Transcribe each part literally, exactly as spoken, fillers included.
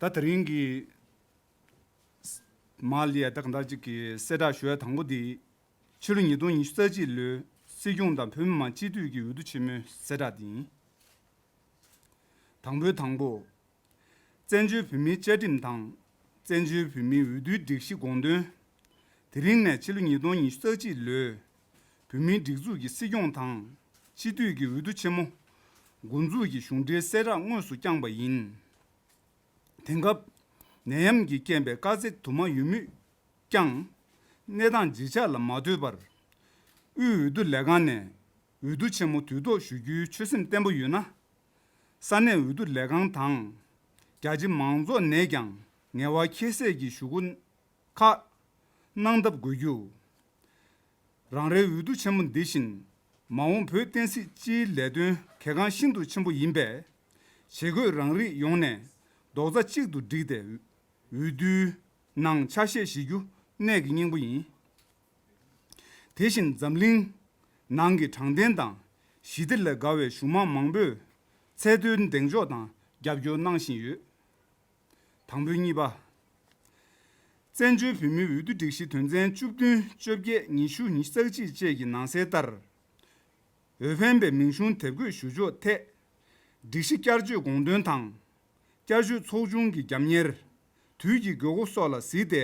ད་དེ་རིང་གི་མར་ལ་ཡ་ད་གང་ལྟར་ཅིག་གི་གསལ་བསྒྲགས་ཞུ་ཡ་དང་པོ་འདི། ཕྱི་ལོ་ཉིས་སྟོང་ཉི་ཤུ་རྩ་གཅིག་ལོའི་སྲིད་སྐྱོང་དང་བོད་མི་མང་སྤྱི་འཐུས་ཀྱི་འོས་བསྡུ་ཆེན་མོའི་གསལ་བསྒྲགས་འདི་ཡིན། དང་པོའི་དང་པོ། བཙན་བྱོལ་བོད་མིའི་བཅའ་ཁྲིམས་དང་། བཙན་བྱོལ་བོད་མིའི་འོས་བསྡུའི་སྒྲིག་གཞི་དགོངས་དོན། དེ་རིང་ནས་ཕྱི་ལོ་ཉིས་སྟོང་ཉི་ཤུ་རྩ་གཅིག་ལོའི་བོད་མིའི་སྒྲིག་འཛུགས་ཀྱི་སྲིད་སྐྱོང་དང་། སྤྱི་འཐུས་ཀྱི་འོས་བསྡུ་ཆེན་མོ། འགོ་འཛུགས་ཀྱི་གཞུང་འབྲེལ་གསལ་བསྒྲགས་དངོས་སུ་བསྐྱངས་པ་ཡིན། དེང་སྐབས་ནད་ཡམས་ཀྱི་རྐྱེན་པས་དཀའ་ཚེགས་དུ་མ་ཡོད་མུས་ཀྱང་། གནས་སྟངས་ཇེ་ཆག་ལ་མ་ལྟོས་པར། དབུས་འོས་བསྡུ་ལས་ཁང་ནས་འོས་བསྡུ་ཆེན་མོ་དུས་ཐོག་ཞུ་རྒྱུའི་ཆོད་སེམས་བརྟན་པོ་ཡོད་ན། ས་གནས་འོས་བསྡུ་ལས་ཁང་དང་། རྒྱ་ཆེ་མང་ཚོགས་ནས་ཀྱང་ངལ་བ་ཁྱད་བསད་ཀྱི་ཞུ་སྐུལ་ཁག་གནང་ཐབས་དགོས་རྒྱུ། རང་རེའི་འོས་བསྡུ་ཆེན་མོ་འདི་བཞིན་མ་འོངས་བོད་བསྟན་སྲིད་སྤྱིའི་ལས་དོན་གལ་འགངས་ཤིན་ཏུ་ཆེན་པོ་ཡིན་པས། བྱེད་དགོས་རང་རིགས་ཡོངས་ནས་རྡོག་རྩ་གཅིག་ཏུ་བསྒྲིལ་ཏེ། འོས་བསྡུའི་ནང་ཆ་ཤས་བཞེས་རྒྱུ་གནད་ཀྱི་སྙིང་པོ་ཡིན། དེ་བཞིན་འཛམ་གླིང་ནང་གི་དྲང་བདེན་དང་ཞི་བདེ་ལ་དགའ་བའི་གཞུང་མང་མང་པོས་ཚད་མཐོའི་གདེང་འཇོག་དང་རྒྱབ་སྐྱོར་གནང་བཞིན་ཡོད། དང་པོའི་གཉིས་པ། བཙན་བྱོལ་བོད་མིའི་འོས་བསྡུ་སྒྲིག་གཞི་དོན་ཚན་བཅུ་བདུན། བཅོ་བརྒྱད། ཉི་ཤུ། ཉི་ཤུ་རྩ་གཅིག་བཅས་ཀྱི་ནང་གསལ་ལྟར། འོས་འཕེན་པའི་མིང་གཞུང་དེབ་འགོད་ཞུ་ཕྱོགས་ཐད། སྒྲིག་གཞི་བསྐྱར་བཅོས་དགོངས་དོན་དང་། བསྐྱར་བཅོས་ཚོགས་ཆུང་གི་རྒྱབ་གཉེར། དུས་ཀྱི་དགོས་མཁོ་སོགས་ལ་གཟིགས་ཏེ།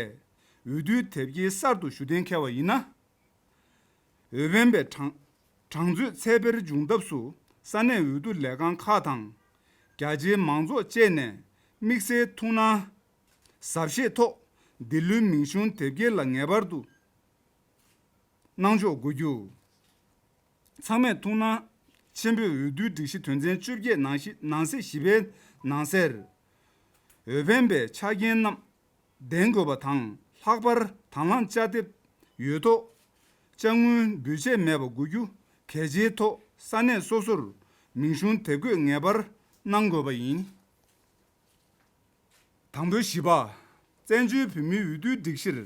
འོས་བསྡུའི་དེབ་སྐྱེལ་གསར་དུ་ཞུ་གཏན་འཁེལ་བ་ཡིན་ན། འོས་འཕེན་པའི་གྲངས་གྲངས་མཛོད་ཚད་འཕེར་འབྱུང་ཐབས་སུ་ས་གནས་འོས་བསྡུ་ལས་ཁང་ཁག་དང་། རྒྱ་ཆེའི་མང་ཚོགས་བཅས་ནས་དམིགས་བསལ་ཐུགས་སྣང་གཟབ་བཞེས་ཐོག་འདི་ལོའི་མིང་གཞུང་དེབ་སྐྱེལ་ལ་ངེས་པར་དུ་གནང་འཇོག་དགོས་རྒྱུ། ཚང་མས་ཐུགས་སྣང་ཆེན་པོས་འོས་བསྡུའི་སྒྲིག་གཞི་དོན་ཚན་བཅོ་བརྒྱད་ནང་གཞི་ནང་གསེས་བཞི་པའི་ནང་གསལ། འོས་འཕེན་པའི་ཆ་རྐྱེན་རྣམས་ལྡན་དགོས་པ་དང་། ལྷག་པར་དང་བླངས་བཅའ་དེབ་ཡོད་ཐོག་དཔྱ་དངུལ་འབུལ་ཆད་མེད་པ་དགོས་རྒྱུ་གལ་ཆེའི་ཐོག་ས་གནས་སོ་སོར་མིང་གཞུང་དེབ་འགོད་ངེས་པར་གནང་དགོས་པ་ཡིན། དང་པོའི་བཞི་པ། བཙན་བྱོལ་བོད་མིའི་འོས་བསྡུའི་སྒྲིག་གཞིར་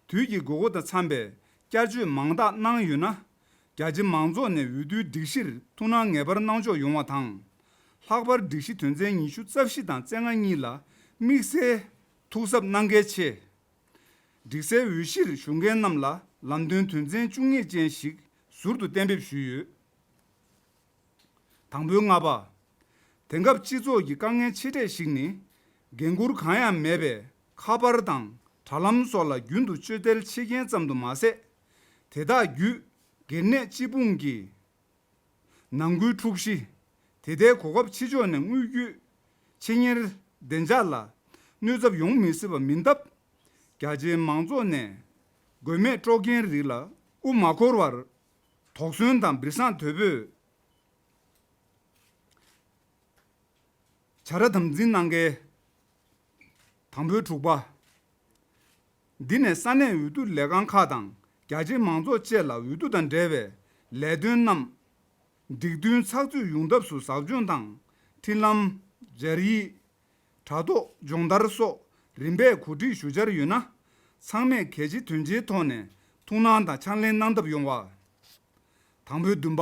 དུས་ཀྱི་དགོས་མཁོ་དང་འཚམས་པའི་བསྐྱར་བཅོས་མང་དག་གནང་ཡོད་ན། རྒྱ་ཆེ་མང་ཚོགས་ནས་འོས་བསྡུའི་སྒྲིག་གཞིར་ཐུགས་སྣང་ངེས་པར་གནང་ཕྱོགས་ཡོང་བ་དང་། ལྷག་པར་སྒྲིག་གཞི་དོན་ཚན་ཉི་ཤུ་རྩ་བཞི་དང་རྩ་ལྔ་གཉིས་ལ་དམིགས་བསལ་ཐུགས་གཟབ་གནང་གལ་ཆེ། སྒྲིག་གསལ་འོས་གཞིར་ཞུགས་མཁན་རྣམས་ལ་ལམ་སྟོན་དོན་ཚན་བཅུ་གཉིས་ཅན་ཞིག་ཟུར་དུ་གཏན་འབེབས་ཞུས་ཡོད། དང་པོའི་ལྔ་པ། དེང་སྐབས་སྤྱི་ཚོགས་ཀྱི་དཀའ་ངལ་ཆེ་གྲས་ཤིག་ནི། འགན་འཁུར་གང་ཡང་མེད་པའི་ཁ་པར་དང་དྲ་ལམ་སོགས་ལ་རྒྱུན་དུ་སྤྱོད་ཐལ་བྱེད་མཁན་ཙམ་དུ་མ་ཟད། དེ་དག་བརྒྱུད་སྒེར་ནད་སྤྱི་དཔུང་གི་ནང་ཁུལ་འཁྲུག་གཞི། དེ་ལྟའི་གོ་སྐབས་ཕྱི་ཕྱོགས་ནས་དངོས་བརྒྱུད་ཆེད་གཉེར་བདེ་འཇགས་ལ་གནོད་ཚབས་ཡོང་མི་སྲིད་པ་མིན་སྟབས། རྒྱ་ཆེའི་མང་ཚོགས་ནས་དགོས་མེད་དཀྲོག་རྐྱེན་རིགས་ལ་དབུ་མ་འཁོར་བར། དོགས་ཟོན་དང་སྦྲེལ་ཟངས་དོད་པོས་བྱ་ར་དམ་འཛིན་གནང་གལ། དང་པོའི་དྲུག་པ། འདི་ནས་ས་གནས་འོས་བསྡུ་ལས་ཁང་ཁག་དང་རྒྱ་ཆེའི་མང་ཚོགས་བཅས་ལ་འོས་བསྡུ་དང་འབྲེལ་བའི་ལས་དོན་རྣམས་སྒྲིག་མཐུན་ཚགས་ཚུད་ཡོང་ཐབས་སུ་ཟབ་སྦྱོང་དང་འཕྲིན་ལམ། སྦྱར་ཡིག། དྲ་ཐོག་སྦྱོང་བརྡར་སོགས་རིམ་པས་གོ་སྒྲིག་ཞུ་འཆར་ཡོད་ན། ཚང་མས་གལ་ཆེ་དོན་ཆེའི་ཐོག་ནས་ཐུགས་སྣང་དང་ཕྱག་ལེན་གནང་ཐབས་ཡོང་བ། དང་པོའི་བདུན་པ།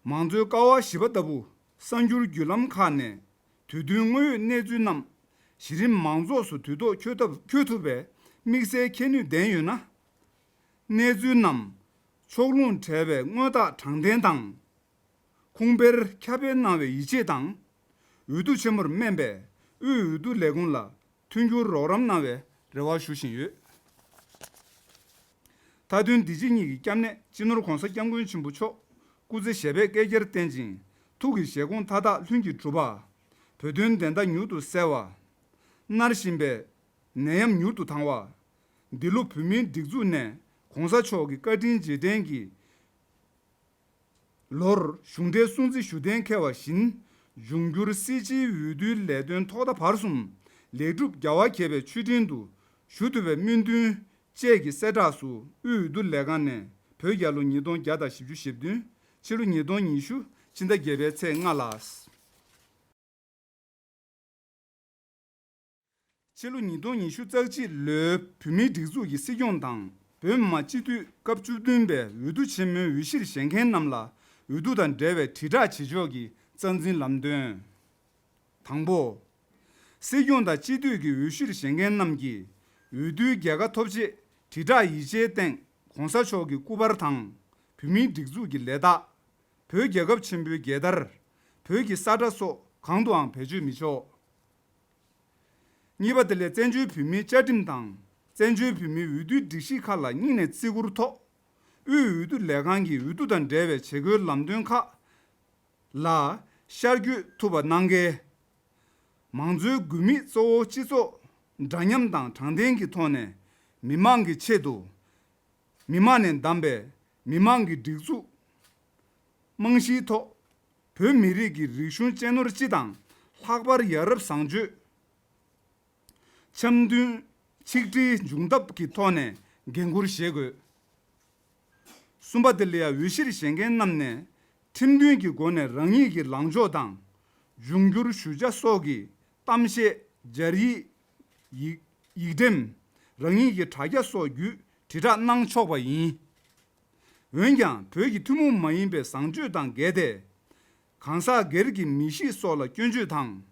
མང་གཙོའི་ཀ་བ་བཞི་པ་ལྟ་བུ་གསར་འགྱུར་བརྒྱུད་ལམ་ཁག་ནས་དུས་བསྟུན་དངོས་ཡོད་གནས་ཚུལ་རྣམས་གཞི་རིམ་མང་ཚོགས་སུ་དུས་ཐོག་འཁྱོལ་ཐབས་འཁྱོལ་ཐུབ་པའི་དམིགས་བསལ་ཁྱད་ནུས་ལྡན་ཡོད་ན། གནས་ཚུལ་རྣམས་ཕྱོགས་ལྷུང་བྲལ་བའི་དངོས་རྟགས་དྲང་བདེན་དང་། ཁུངས་སྤེལ་ཁྱབ་སྤེལ་གནང་བའི་ཡིད་ཆེས་དང་། འོས་བསྡུ་ཆེན་མོར་སྨན་པའི་དབུས་འོས་བསྡུ་ལས་ཁུངས་ལ་མཐུན་འགྱུར་རོགས་རམ་གནང་བའི་རེ་བ་ཞུ་བཞིན་ཡོད། མཐའ་དོན་འདི་ཕྱི་གཉིས་ཀྱི་སྐྱབས་གནས་སྤྱི་ནོར་༧གོང་ས་༧སྐྱབས་མགོན་ཆེན་པོ་མཆོག་སྐུ་ཚེ་ཞབས་པད་བསྐལ་བརྒྱར་བརྟན་ཅིང་། ཐུགས་ཀྱི་བཞེད་དགོངས་མཐའ་དག་ལྷུན་གྱིས་གྲུབ་པ། བོད་དོན་བདེན་མཐའ་མྱུར་དུ་གསལ་བ། མནར་བཞིན་པའི་ནད་ཡམས་མྱུར་དུ་དྭངས་བ། འདི་ལོ་བོད་མིའི་སྒྲིག་འཛུགས་ནས་༧གོང་ས་མཆོག་གི་བཀའ་དྲིན་རྗེས་དྲན་གྱི་ལོར་གཞུང་འབྲེལ་སྲུང་བརྩི་ཞུ་གཏན་འཁེལ་བ་བཞིན། འབྱུང་འགྱུར་སྲིད་སྤྱིའི་འོས་བསྡུའི་ལས་དོན་ཐོག་མཐའ་བར་གསུམ་ལེགས་གྲུབ་རྒྱལ་བ་དགྱེས་པའི་མཆོད་སྤྲིན་དུ་ཞུ་ཐུབ་པའི་སྨོན་འདུན་བཅས་ཀྱི་གསལ་བསྒྲགས་སུ། དབུས་འོས་བསྡུ་ལས་ཁང་ནས་བོད་རྒྱལ་ལོ་ཉིས་སྟོང་བརྒྱ་དང་བཞི་བཅུ་ཞེ་བདུན། ཕྱི་ལོ་ཉིས་སྟོང་ཉི་ཤུ་ཕྱི་ཟླ་བརྒྱད་པའི་ཚེས་ལྔ་ལ། ཕྱི་ལོ་ཉིས་སྟོང་ཉི་ཤུ་རྩ་གཅིག་ལོའི་བོད་མིའི་སྒྲིག་འཛུགས་ཀྱི་སྲིད་སྐྱོང་དང་བོད་མི་མང་སྤྱི་འཐུས་སྐབས་བཅུ་བདུན་པའི་འོས་བསྡུ་ཆེན་མོའི་འོས་གཞིར་བཞེངས་མཁན་རྣམས་ལ་འོས་བསྡུ་དང་འབྲེལ་བའི་དྲིལ་བསྒྲགས་བྱེད་ཕྱོགས་ཀྱི་རྩ་འཛིན་ལམ་སྟོན། དང་པོ། སྲིད་སྐྱོང་དང་སྤྱི་འཐུས་ཀྱི་འོས་གཞིར་བཞེངས་མཁན་རྣམས་ཀྱིས་འོས་བསྡུའི་རྒྱལ་ཁ་ཐོབ་ཆེད་དྲིལ་བསྒྲགས་ཡིད་ཆེས་སྟེང་གོང་ས་མཆོག་གི་སྐུ་པར་དང་བོད་མིའི་སྒྲིག་འཛུགས་ཀྱི་ལས་རྟགས། བོད་རྒྱལ་ཁབ་ཆེན་པོའི་རྒྱལ་དར། བོད་ཀྱི་ས་ཁྲ་སོགས་གང་དུའང་བེད་སྤྱོད་མི་ཆོག་གཉིས་པ་དེ་ལས་བཙན་བྱོལ་བོད་མིའི་བཅའ་ཁྲིམས་དང་བཙན་བྱོལ་བོད་མིའི་འོས་བསྡུའི་སྒྲིག་གཞི་ཁག་ལ་སྙིང་ནས་བརྩི་བཀུར་ཐོག་དབུས་འོས་བསྡུ་ལས་ཁང་གིས་འོས་བསྡུ་དང་འབྲེལ་བའི་བྱེད་སྒོའི་ལམ་སྟོན་ཁག་ལ་ཤར་བསྐྱོད་ཐུབ་པ་གནང་གལ། མང་གཙོའི་དགོས་དམིགས་གཙོ་བོ་སྤྱི་ཚོགས་འདྲ་མཉམ་དང་དྲང་བདེན་གྱི་ཐོག་ནས་མི་མང་གི་ཆེད་དུ། མི་དམངས་ནས་བདམས་པའི་མི་དམངས་ཀྱི་སྒྲིག་འཛུགས་རྨང་གཞིའི་ཐོག་བོད་མི་རིགས་ཀྱི་རིག་གཞུང་གཅེས་ནོར་སྤྱི་དང་ལྷག་པར་ཡ་རབས་བཟང་སྤྱོད། འཆམ་མཐུན་ཆིག་སྒྲིལ་འབྱུང་ཐབས་ཀྱི་ཐོག་ནས་འགན་འཁུར་བཞེས་དགོས། གསུམ་པ་དེ་ལ་ཡང་འོས་གཞིར་བཞེངས་མཁན་རྣམས་ནས་ཁྲིམས་མཐུན་གྱི་སྒོ་ནས་རང་ཉིད་ཀྱི་ལངས་ཕྱོགས་དང་། འབྱུང་འགྱུར་ཞུ་བྱ་སོགས་ཀྱི་གཏམ་བཤད། སྦྱར་ཡིག་ཡིག་ཡིག་འགྲེམས། རང་ཉིད་ཀྱི་དྲ་རྒྱ་སོགས་བརྒྱུད་དྲིལ་བསྒྲགས་གནང་ཆོག་པ་ཡིན། འོན་ཀྱང་བོད་ཀྱི་ཐུན་མོང་མ་ཡིན་པའི་བཟང་སྤྱོད་དང་འགལ་ཏེ། གང་ཟག་སྒེར་གྱི་མི་གཤིས་སོགས་ལ་སྐྱོན་བརྗོད་དང་།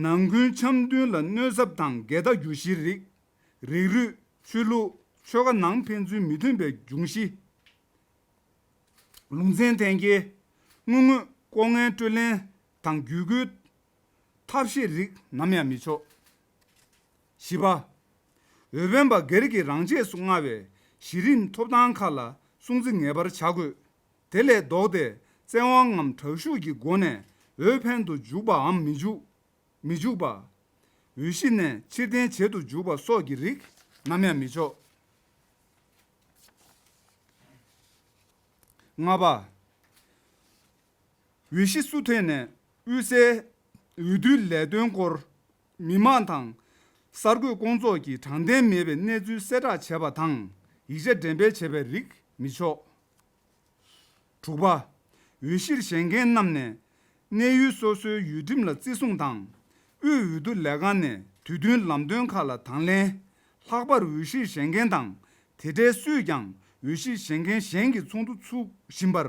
ནང་ཁུལ་འཆམ་མཐུན་ལ་གནོད་ཚབས་དང་འགལ་ཟླ་རྒྱུ་གཞིའི་རིགས། རིགས་རུས། ཆོས་ལུགས། ཆོལ་ཁ་ནང་ཕན་ཚུན་མི་མཐུན་པའི་འབྱུང་གཞི། ལུང་ཚན་འཐེན་འཁྱེར། དངུལ་དངོས་ལྐོག་རྔན་སྤྲོད་ལེན་དང་བརྒྱུད་སྐུལ་ཐབས་ཤེས་རིགས་ནམ་ཡང་མི་ཆོག་བཞི་པ། འོས་འཕེན་པ་སྒེར་གྱིས་རང་ཆས་སུ་མངའ་བའི་གཞི་རིམ་ཐོབ་ཐང་ཁག་ལ་སྲུང་བརྩི་ངེས་པར་བྱ་དགོས། དེ་ལས་ལྡོག་སྟེ་བཙན་དབང་ངམ་དྲག་ཤུགས་ཀྱི་སྒོ་ནས་འོས་འཕེན་དུ་འཇུག་པའམ་མི་འཇུག་མི་འཇུག་པ། འོས་གཞི་ནས་ཕྱིར་འཐེན་བྱེད་དུ་འཇུག་པ་སོགས་ཀྱི་རིགས་ནམ་ཡང་མི་ཆོག་ལྔ་པ། འོས་གཞི་སུ་ཐོན་ནས་དབུས་སའི་འོས་བསྡུའི་ལས་དོན་སྐོར་མི་མང་དང་གསར་འགོད་སྐོང་ཚོགས་ཀྱིས་དྲང་བདེན་མེད་པའི་གནས་ཚུལ་གསལ་བསྒྲགས་བྱས་པ་དང་ཡིག་ཆ་འགྲེམས་སྤེལ་བྱས་པའི་རིགས་མི་ཆོག་དྲུག་པ། འོས་གཞིར་བཞེངས་མཁན་རྣམས་ནས་གནས་ཡུལ་སོ་སོའི་ཡུལ་ཁྲིམས་ལ་བརྩི་སྲུང་དང་། དབུས་འོས་བསྡུ་ལས་ཁང་ནས་དུས་མཐུན་ལམ་སྟོན་ཁག་ལ་དང་ལེན། ལྷག་པར་འོས་གཞིར་བཞེངས་མཁན་དང་དེ་འབྲེལ་སུས་ཀྱང་འོས་གཞིར་བཞེངས་མཁན་གཞན་གྱི་ཚོགས་འདུ་ཚུགས་བཞིན་པར་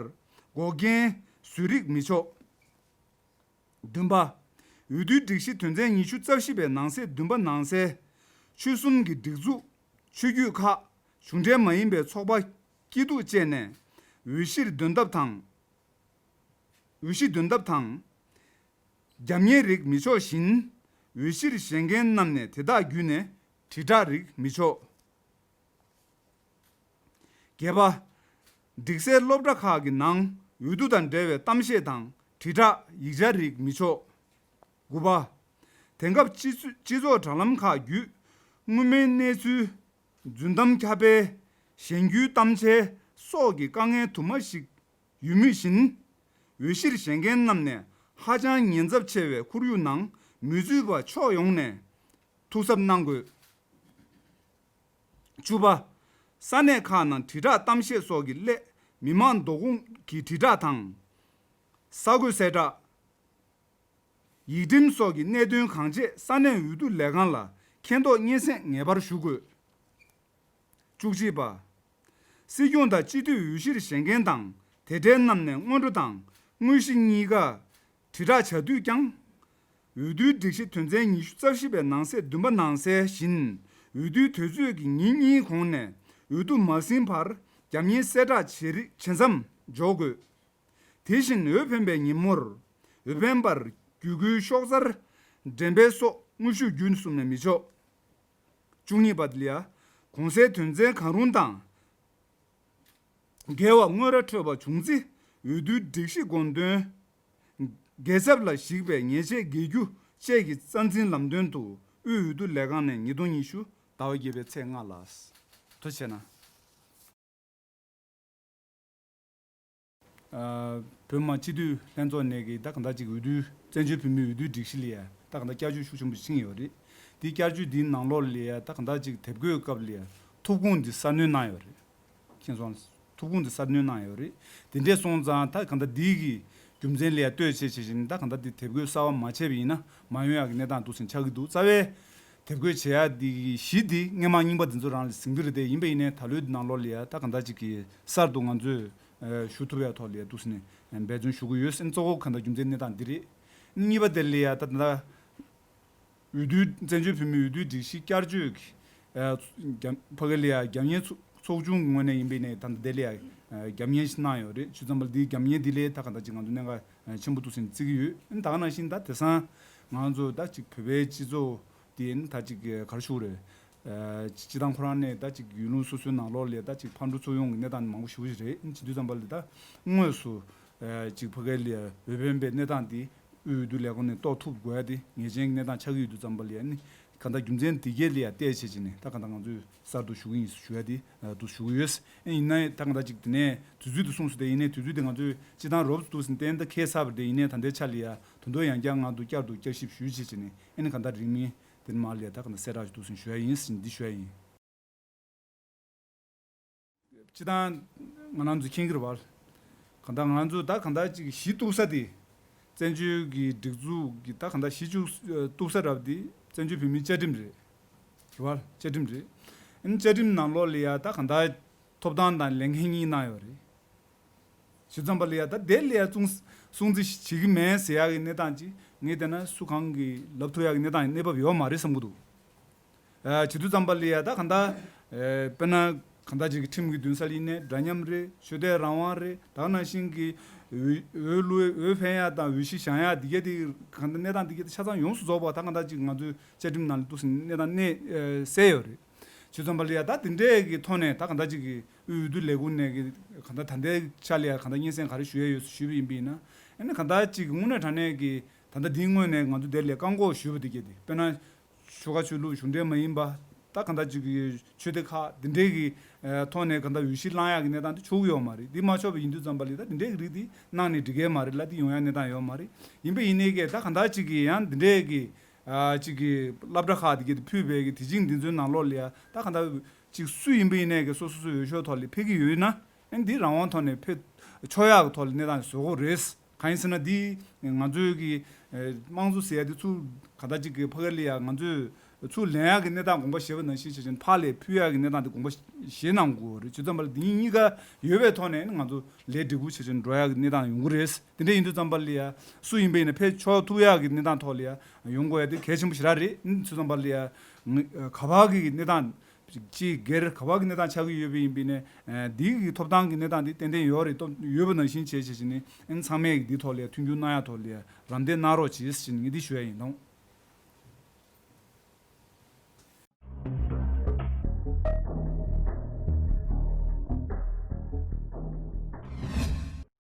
འགོག་རྐྱེན་བཟོས་རིགས་མི་ཆོག་བདུན་པ། འོས་བསྡུའི་སྒྲིག་གཞི་དོན་ཚན་ཉི་ཤུ་རྩ་བཞི་པའི་ནང་གསེས་བདུན་པ་ནང་གསལ། ཆོལ་གསུམ་གྱི་སྒྲིག་འཛུགས། ཆོས་བརྒྱུད་ཁག་གཞུང་འབྲེལ་མ་ཡིན་པའི་ཚོགས་པ་སྐྱིད་སྡུག་བཅས་ནས་འོས་གཞིར་འདོན་ཐབས་དང་། འོས་གཞི་འདོན་ཐབས་དང་། རྒྱབ་གཉེར་རིགས་མི་ཆོག་བཞིན། འོས་གཞིར་བཞེངས་མཁན་རྣམས་ནས་དེ་དག་བརྒྱུད་ནས་དྲིལ་བསྒྲགས་རིགས་མི་ཆོག་བརྒྱད་པ། སྒྲིག་སའི་སློབ་གྲྭ་ཁག་གི་ནང་འོས་བསྡུ་དང་འབྲེལ་བའི་གཏམ་བཤད་དང་དྲིལ་བསྒྲགས་ཡིག་ཆ་རིགས་མི་ཆོག་དགུ་པ། དེང་སྐབས་སྤྱི་ཚོགས་སྤྱི་ཚོགས་དྲ་ལམ་ཁག་བརྒྱུད་སྔོན་མའི་གནས་ཚུལ། རྫུན་གཏམ་ཁྱབ་སྤེལ། གཞན་རྒྱུད་གཏམ་འཆལ་སོགས་ཀྱི་དཀའ་ངལ་དུ་མ་ཞིག་ཡོད་མུས་བཞིན། འོས་གཞིར་བཞེངས་མཁན་རྣམས་ནས་ཧ་ཅང་ཉེན་ཚབས་ཆེ་བའི་ཁོར་ཡུག་ནང་མི་ཚུད་པ་ཕྱོགས་ཡོངས་ནས་ཐུགས་གཟབ་གནང་དགོས། བཅུ་པ། ས་གནས་ཁག་ནང་དྲིལ་བསྒྲགས་གཏམ་བཤད་སོགས་ཀྱི་སླད་མི་མང་བསྡུ་སྐོང་གི་དྲིལ་བསྒྲགས་དང་། གསར་འགོད་གསལ་བསྒྲགས། ཡིག་འགྲེམས་སོགས་ཀྱི་གནད་དོན་གང་ཆེ་ས་གནས་འོས་བསྡུ་ལས་ཁང་ལ་མཁྱེན་རྟོགས་སྙན་སེང་ངེས་པར་ཞུ་དགོས། བཅུ་གཅིག་པ། སྲིད་སྐྱོང་དང་སྤྱི་འཐུས་འོས་གཞིར་བཞེངས་མཁན་དང་དེ་འབྲེལ་རྣམས་ནས་སྔོན་འགྲོ་དང་དངོས་གཞི་གཉིས་ཀ་དྲིལ་བསྒྲགས་བྱ་དུས་ཀྱང་། འོས་བསྡུའི་སྒྲིག་གཞི་དོན་ཚན་ཉི་ཤུ་རྩ་བཞི་པའི་ནང་གསེས་བདུན་པ་ནང་གསལ་བཞིན་འོས་བསྡུའི་དུས་ཚོད་ཀྱི་ཉིན་གཉིས་གོང་ནས་འོས་བསྡུ་མ་ཟིན་བར་རྒྱབ་གཉེར་གསལ་བསྒྲགས་བྱེད་རིགས་བྱེད་མཚམས་འཇོག་དགོས། དེ་བཞིན་འོས་འཕེན་པའི་ཉིན་མོར་འོས་འཕེན་པར་བརྒྱུད་སྐུལ་ཤོག་སྩལ་འགྲེམས་སྤེལ་སོགས་དངོས་ཤུགས་བརྒྱུད་གསུམ་ནས་མི་ཆོག་བཅུ་གཉིས་པ་ལ་ཡ། གོང་གསལ་དོན་ཚན་གང་རུང་དང་། འགལ་བ་དངོས་ར་འཕྲོད་པ་བྱུང་ཚེ་འོས་བསྡུའི་སྒྲིག་གཞི་དགོངས་དོན་འགལ་ཚབས་ལ་གཞིགས་པའི་ཉེས་ཆད་འགེལ་རྒྱུ་བཅས་ཀྱི་རྩ་འཛིན་ལམ་སྟོན་དུ་དབུས་འོས་བསྡུ་ལས་ཁང་ནས་ཉིས་སྟོང་ཉི་ཤུ་ཟླ་བ་བརྒྱད་པའི་ཚེས་ལྔ་ལ། ཐུགས་རྗེ་གནང་། ཨ། བོད་མི་མང་སྤྱི་འཐུས་ལྷན་ཚོགས་ནས་ཀྱི་ད་གང་ལྟར་ཅིག་འོས་བསྡུ་བཙན་བྱོལ་བོད་མིའི་འོས་བསྡུའི་སྒྲིག་གཞི་ལ་ཡ་ད་གང་ལྟར་བསྐྱར་བཅོས་ཤུགས་ཆེན་པོ་ཕྱིན་ཡོད་རེད། དེའི་བསྐྱར་བཅོས་འདིའི་ནང་ལོགས་ལ་ཡ་ད་གང་ལྟར་ཅིག་དེབ་འགོད་སྐབས་ལ་ཡ་ཐོབ་ཁུངས་འདི་གསར་སྣོན་གནང་ཡོད་རེད། མཁྱེན་སོང་། ཐོབ་ཁུངས་འདི་གསར་སྣོན་གནང་ཡོད་རེད། དེ་འདྲས་སོང་ཙང་ད་གང་ལྟར་འདིའི་གི་རྒྱུ་མཚན་ལ་ཡ་ལྟོས་བྱས་བྱས་བཞིན་ད་གང་ལྟར་འདི་དེབ་འགོད་གསར་པ་མ་བྱས་པ་ཡིན་ན་མ་ཡོང་ཡག་གི་གནས་སྟངས་འདུག་ཟིན་ཆགས་ཀྱི་འདུག་རྩ་བའི་དེབ་འགོད་བྱེད་ཡག་འདི་གི་གཞི་འདི་སྔས་མ་རྙིང་པ་འདི་ཚོ་རང་ལ་ཟིན་གྱི་རེད་དེ་ཡིན་པ་ཡིན་ནའི་ད་ལོའི་འདི་ནང་ལོགས་ལ་ཡ་ད་གང་ལྟར་ཅིག་གི་གསར་དུ་ང་ཚོས་ཞུ་ཐུབ་ཡག་ཐོག་ལ་ཡ་འདུག་ཟིན་ནས་འབད་བརྩོན་ཞུ་གི་ཡོད་ཟིན། གཙོ་བོ་གང་ལྟར་རྒྱུ་མཚན་གནས་སྟངས་འདི་རེད། གཉིས་པ་དེ་ལ་ཡ་ད་ད་ལྟ་ འོས་བསྡུའི་བཙན་བྱོལ་བོད་མིའི་འོས་བསྡུའི་སྒྲིག་གཞི་བསྐྱར་བཅོས་ཀྱི་ཨ་རྒྱ་ཕ་གི་ལ་ཡ་རྒྱབ་གཉེར་ཚོགས་ཚོགས་ཆུང་གི་ངོས་ནས་ཡིན་པའི་ནས་ད་ལྟ་དེ་ལ་ཡ་ཨ་རྒྱབ་གཉེར་ཞིག་གནང་ཡོད་རེད། བྱས་ཙང་པ་ལ་འདིའི་རྒྱབ་གཉེར་འདི་ལས་ད་ག་ད་ཅིག་ང་ཚོ་གནད་འགག་ཆེན་པོ་འདུག་ཟེར་ནས་བརྩི་གི་ཡོད། ཨ་ནི་ད་ག་ནང་བཞིན་ད་དེང་སང་ང་ཚོ་ད་ཅིག་བོད་པའི་སྤྱི་ཚོགས་དེ་ཨ་ནི་ད་ཅིག་ག་རེ་ཞུ་དགོས་རེད། ཨ་སྤྱི་བཏང་ཁོ་རང་ནས་ད་ཅིག་ཡུལ་ལུང་སོ་སོའི་ནང་ལོགས་ལ་ད་ཅིག་ཕར་འགྲོ་ཚུར་ཡོང་གི་གནས་སྟངས་མང་པོ་ཞེ་པོ་ཞིག་རེད། ཨ་ནི་བྱེད་དུས་ཙམ་པ་ལ་ད་དངོས་སུ་ཨ་ཅིག་ཕ་གི་ལ་འོས་འཕེན་པའི་གནས་སྟངས་དེ་དབུས་འོས་བསྡུ་ལས་ཁུངས་ནས་རྟོགས་ཐུབ་དགོས་ཡ་དེ་ངེས་ཅན་གྱི་གནས་སྟངས་ཆགས་ཀྱི་ཡོད་དུས་ཙམ་པ་ལ་ཡ་ནི་གང་ལྟར་རྒྱུ་མཚན་དེ་གས་ལ་ཡ་བལྟས་བྱས་བྱས་ནས་ད་གང་ལྟར་ང་ཚོས་གསར་དུ་ཞུ་གི་ཡིན་ཞུ་ཡ་དེ་འདུག་ཞུ་གི་ཡོད། ཨ་ཡིན་ན་ད་གང་ལྟར་ཅིག་དེ་ནས་དུས་ཚོད་དེ་གསུངས་སོང་། དེ་ཡིན་ནའི་དུས་ཚོད་དེ་ང་ཚོས་སྤྱི་བཏང་རོབ་ཙམ་འདུག་ཟིན་གཏན་ད་ཁེལ་ཚར་བ་དེ་ཡིན་ནའི་ད་ལྟའི་ཆ་ལ་ཡ་དོན་དུ་ཡང་བསྐྱར་ང་ཚོ་བསྐྱར་དུ་བསྐྱར་ཞིབ་ཞུས་བྱས་བྱས་ནས་ཨ་ནི་གང་ལྟར་རིང་མིན་དེ་ནས་མར་ལ་ཡ་ད་གང་ལྟར་གསལ་བསྒྲགས་ཞིག་འདུག་ཟིན་ཞུ་ཡ་ཡིན་ཟིན་འདི་ཞུ་ཡ་ཡིན། སྤྱི་བཏང་ང་རང་ཚོ་མཁྱེན་གྱི་རེད་བ། གང་ལྟར་ང་ཚོ་ད་གང་ལྟར་ཅིག་གཞི་གཏུག་ས་དེ་བཙན་བྱོལ་གྱི་སྒྲིག་འཛུགས་ཀྱི་ད་གང་ལྟར་གཞི་གཅིག་གཏུག་ས་རབ་དེ་བཙན་བྱོལ་བོད་མིའི་བཅའ་ཁྲིམས་རེད། རེད་བ། བཅའ་ཁྲིམས་རེད། ཨ་ནི་བཅའ་ཁྲིམས་ནང་ལོགས་ལ་ཡ་ད་གང་ལྟར་ཐོབ་ཐང་དང་ལས་འགན་གཉིས་གནང་ཡོད་རེད། བྱས་ཙང་པ་ལ་ཡ་ད་དེ་ལ་ཡ་སྲུང་སྲུང་བརྩི་བྱེད་ཀྱི་མེད་ཟེར་ཡག་གི་གནས་སྟངས་ཅིག་ངས་བལྟས་ན་སུ་གང་གིས་ལབ་ཐུབ་ཡག་གི་གནས་སྟངས་གནས་བབ་ཡོད་མ་རེད་བསམ་གྱི་འདུག་ཨ་བྱེད་དུས་ཙམ་པ་ལ་ཡ་ད་གང་ལྟར་ཨ་དཔེར་ན་གང་ལྟར་ཅིག་གི་ཁྲིམས་ཀྱི་འདུན་ས་ལ་ཡིན་ནའི་འདྲ་མཉམ་རེད། ཆོས་དད་རང་དབང་རེད། ད་ག་ནང་བཞིན་གྱི་འོས་འོས་བླུག་འོས་འཕེན་ཡག་དང་འོས་གཞི་བཞེངས་ཡག་འདི་གས་དེ་གང་ལྟར་གནས་སྟངས་འདི་གས་དེ་ཆ་ཚང་ཡོངས་སུ་རྫོགས་པ་ད་གང་ལྟར་ཅིག་ང་ཚོའི་བཅའ་ཁྲིམས་ནང་ལ་འདུག་ཟིན་གནས་སྟངས་གནས་ཨ་གསལ་ཡོད་རེད། བྱས་ཙང་པ་ལ་ཡ་ད་དེ་འདྲས་ཀྱི་ཐོག་ནས་ད་གང་ལྟར་ཅིག་གི་དབུས་འོས་བསྡུ་ལས་ཁུངས་ནས་ཀྱི་གང་ལྟར་ད་ལྟའི་ཆ་ལ་ཡ་གང་ལྟར་སྙན་སེང་ག་རེ་ཞུ་ཡ་ཡོད་ཞུས་པ་ཡིན་པ་ཡིན་ན། ཨ་ནི་གང་ལྟར་ཅིག་གི་དངོས་གནས་དྲང་གནས་ཀྱི་ད་ལྟ་འདིའི་སྔོན་ནས་ང་ཚོ་དེ་ལ་བཀག་འགོག་ཞུས་པ་དེ་གས་དེ་དཔེར་ན་ཆོལ་ཁ་ཆོས་ལུགས་གཞུང་འབྲེལ་མ་ཡིན་པ་ད་གང་ལྟར་ཅིག་གི་ཆོས་སྡེ་ཁག་དེ་འདྲས་ཀྱི་ཨ་ཐོག་ནས་གང་ལྟར་འོས་གཞི་བླང་ཡག་གི་གནས་སྟངས་དེ་ཆོག་གི་ཡོད་མ་རེད། འདི་མ་ཆོག་པ་ཡིན་དུས་ཙམ་པ་ལ་ད་དེ་འདྲས་ཀྱི་རིགས་དེ་གནང་ནས་འགྲིག་གི་མ་རེད་ལ། དེ་ཡོང་ཡག་གནས་སྟངས་ཡོད་མ་རེད། ཡིན་པ་ཡིན་ནའི་གས་ད་གང་ལྟར་ཅིག་གི་ཡང་དེ་འདྲས་ཀྱི་ཨ་ཅིག་གི་སློབ་གྲྭ་ཁག་དེ་གས་དེ་ཕུད་པའི་གི་དེ་བྱིངས་འདི་ཚོའི་ནང་ལོགས་ལ་ཡ་ད་གང་ལྟར་ཅིག་སུ་ཡིན་པ་ཡིན་ནའི་གི་སོ་སོ་སོའི་འོས་ཤོག་ཐོག་ལ་ཕེབས་ཀྱི་ཡོད་ན་ཨ་འདི་རང་དབང་ཐོག་ནས་ཕེབས་ཆོག་ཡག་གི་ཐོག་ལ་གནས་སྟངས་བཟོ་དགོས་རེད། གང་ཡིན་ཟེར་ན་འདི་ང་ཚོའི་གི་ཨ་དམངས་གཙོ་ཟེར་ཡ་འདི་ཚུར་གང་ལྟར་ཅིག་གི་ཕ་གི་ལ་ཡ་ང་ཚོས་ཚུར་ལེན་ཡག་གི་གནས་སྟངས་དགོངས་པ་བཞེས་པ་ནང་བཞིན་བྱས་ཙང་ཕར་ལ་ཕུལ་ཡག་གི་གནས་སྟངས་དེ་དགོངས་པ་བཞེས་གནང་དགོས་རེད། བྱས་ཙང་པ་ལ་འདི་གཉིས་ཀ་ཡོད་པའི་ཐོག་ནས་ང་ཚོ་ལས་འབྲས་བུ་བྱས་ཙང་འགྲོ་ཡག་གི་གནས་སྟངས་ཡོང་གི་རེད། དེ་འདྲ་ཡིན་དུས་ཙམ་པ་ལ་ཡ་སུ་ཡིན་པ་ཡིན་ན་ཕེབས་ཆོག་ཐུབ་ཡག་གི་གནས་སྟངས་ཐོག་ལ་ཡ་ཡོང་དགོས་ཡ་དེ་གལ་ཆེན་པོ་ཞེ་དྲག་རེད། ཨ་ནི་བྱས་ཙང་པ་ལ་ཡ་ང་ག་བ་གི་གནས་སྟངས་ཅིག་སྒེར་ག་བ་གི་གནས་སྟངས་ཆགས་ཀྱི་ཡོད་པ་ཡིན་པ་ཡིན་ན་ཨ་འདི་གི་ཐོབ་ཐང་གི་གནས་སྟངས་དེ་ཏན་ཏན་ཡོད་རེད། ཐོབ་ཡོད་པ་ནང་བཞིན་བྱས་བྱས་བྱས་ནས་ཨ་ནི་ཚང་མས་གི་འདི་ཐོག་ལ་ཡ་མཐུན་འགྱུར་གནང་ཡ་ཐོག་ལ་ཡ་རམ་འདེགས་གནང་རོགས་གྱིས་ཟེར་ནས་ངས་འདི་ཞུ་ཡ་ཡིན་ལགས།